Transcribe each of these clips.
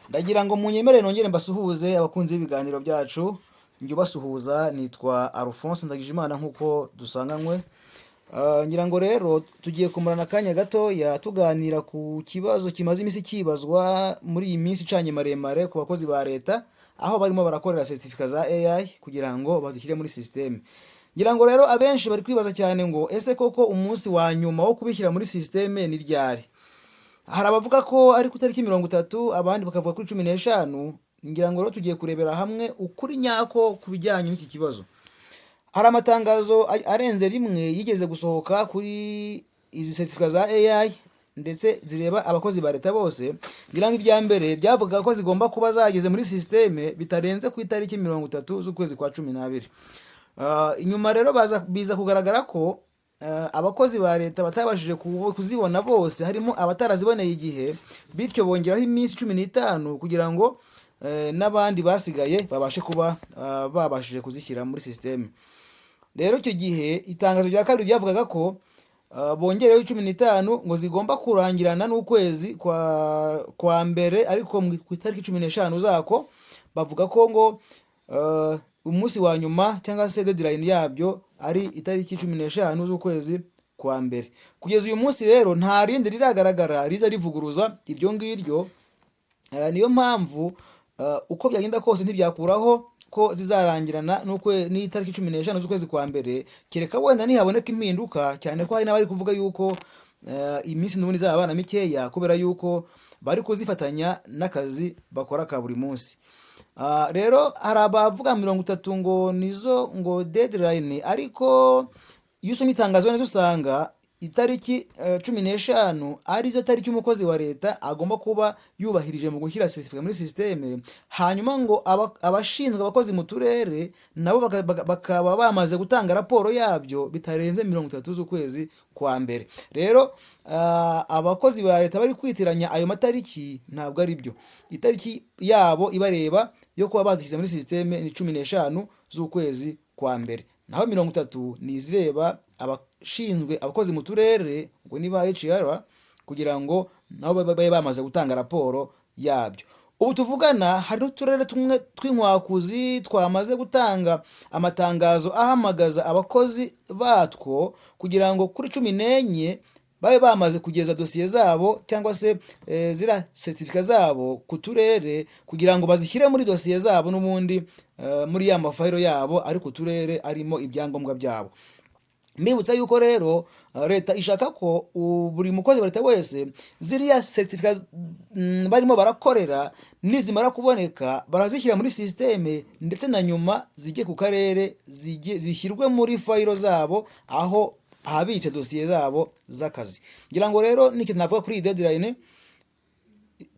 Ndagira ngo munyemere nongere mbasuhuze, abakunzi b'ibiganiro byacu. Njye ubasuhuza nitwa Alphonse Ndagijimana, nk'uko dusanganywe. Ngira ngo rero tugiye kumarana akanya gatoya tuganira ku kibazo kimaze iminsi kibazwa muri iyi minsi icanye maremare ku bakozi ba leta, aho barimo barakorera certificat za AI kugira ngo bazishyire muri système. Ngira ngo rero abenshi bari kwibaza cyane ngo: "Ese koko umunsi wa nyuma wo kubishyira muri système ni ryari?" Hari abavuga ko ari ku itariki 30, abandi bakavuga kuri 15. Ngira ngo rero tugiye kurebera hamwe ukuri nyako ku bijyanye n'iki kibazo. Hari amatangazo arenze rimwe yigeze gusohoka kuri izi certificat za AI, ndetse zireba abakozi ba leta bose. Ngira ngo irya mbere byavugaga ko zigomba kuba zageze muri système bitarenze ku itariki 30 z'ukwezi kwa 12. Inyuma rero biza kugaragara ko abakozi ba leta batabashije kuzibona bose, harimo abataraziboneye igihe, bityo bongeraho iminsi 15 kugira ngo n'abandi basigaye babashe kuba babashije kuzishyira muri système. Rero icyo gihe itangazo rya kabiri ryavugaga ko bongereho 15, ngo zigomba kurangirana n'ukwezi kwa mbere, ariko ku itariki 15 zako. Bavuga ko ngo umunsi wa nyuma cyangwa se deadline yabyo ari itariki 15 z'ukwezi kwa mbere. Kugeza uyu munsi rero nta rindi riragaragara riza rivuguruza iryo ngiryo. Niyo mpamvu uko byagenda kose ntibyakuraho ko zizarangirana n'itariki 15 z'ukwezi kwa mbere, kereka wenda nihaboneka impinduka, cyane ko hari n'abari kuvuga yuko iminsi n'ubundi izaba abana mikeya, kubera yuko bari kuzifatanya n'akazi bakora ka buri munsi. Rero hari abavuga 30 ngo nizo ngo deadline, ariko iyo usomye itangazo neza usanga itariki 15 arizo tariki umukozi wa leta agomba kuba yubahirije mu gushyira certificat muri système, hanyuma ngo abashinzwe abakozi mu turere nabo bakaba bamaze gutanga raporo yabyo bitarenze 30 z'ukwezi kwa mbere. Rero abakozi ba leta bari kwitiranya ayo matariki, ntabwo ari byo. Itariki yabo ibareba yo kuba bazishyize muri système ni 15 z'ukwezi kwa mbere, naho 30 ni izireba abashinzwe abakozi mu turere, ngo niba HR, kugira ngo nabo babe bamaze gutanga raporo yabyo. Ubu tuvugana hari n'uturere tumwe tw'inkwakuzi twamaze gutanga amatangazo ahamagaza abakozi batwo kugira ngo kuri 14 babe bamaze kugeza dosiye zabo cyangwa se ziriya certificat zabo ku turere, kugira ngo bazishyire muri dosiye zabo n'ubundi muri ya mafayiro yabo ari ku turere arimo ibyangombwa byabo. Mbibutsa yuko rero leta ishaka ko buri mukozi wa leta wese ziriya certificat barimo barakorera nizimara kuboneka barazishyira muri système, ndetse na nyuma zijye ku karere, zijye zishyirwe muri fayiro zabo aho ahabitse dosiye zabo z'akazi. Ngira ngo rero nicyo navuga kuri iyi deadline.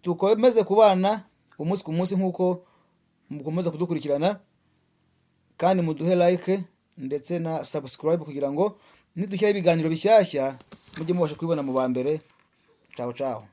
Dukomeze kubana umunsi ku munsi nk'uko mukomeza kudukurikirana, kandi muduhe like ndetse na subscribe kugira ngo nidushyiraho ibiganiro bishyashya mujye mubasha kubibona mu ba mbere. Ciao ciao.